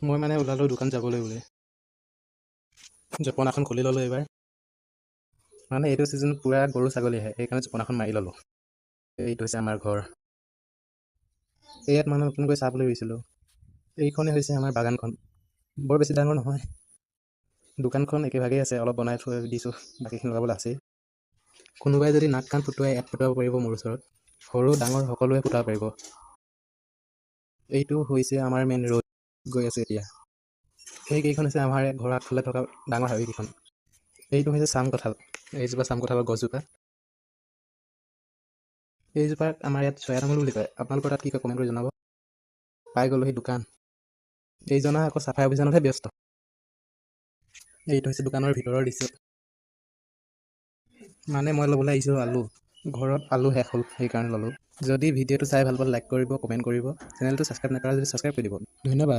মই মানে ওলালোঁ দোকান যাবলৈ বুলি। জপনাখন খুলি ল'লোঁ এইবাৰ। মানে এইটো ছিজন পূৰা গৰু ছাগলী আহে, সেইকাৰণে জপনাখন মাৰি ল'লোঁ। এইটো হৈছে আমাৰ ঘৰ। ইয়াত মানে নতুনকৈ চাহ পুলি ৰুইছিলোঁ। এইখনেই হৈছে আমাৰ বাগানখন। বৰ বেছি ডাঙৰ নহয়। দোকানখন একেভাগেই আছে, অলপ বনাই থৈ দিছোঁ, বাকীখিনি লগাবলৈ আছেই। কোনোবাই যদি নাক কাণ ফুটুৱাই ইয়াত ফুটুৱাব পাৰিব মোৰ ওচৰত। সৰু ডাঙৰ সকলোৱে ফুটাব পাৰিব। এইটো হৈছে আমাৰ মেইন ৰোড। গৈ আছোঁ এতিয়া। এইকেইখন হৈছে আমাৰ ঘৰৰ আগফালে থকা ডাঙৰ হাবিকেইখন। এইটো হৈছে চাম কঁঠাল। এইজোপা চাম কঁঠালৰ গছজোপা। এইজোপাক আমাৰ ইয়াত চয়া তামোল বুলি কয়। আপোনালোকৰ তাত কি কয়, কমেণ্ট কৰি জনাব। পাই গ'লোহি দোকান। এইজনা আকৌ চাফাই অভিযানতহে ব্যস্ত। এইটো হৈছে দোকানৰ ভিতৰৰ দৃশ্য। মানে মই ল'বলৈ আহিছোঁ আলু। ঘৰত আলু শেষ হ'ল, সেইকাৰণে ল'লোঁ। যদি ভিডিঅ'টো চাই ভাল পালে, লাইক কৰিব, কমেণ্ট কৰিব। চেনেলটো ছাবস্ক্ৰাইব নকৰা যদি ছাবস্ক্ৰাইব কৰি দিব। ধন্যবাদ।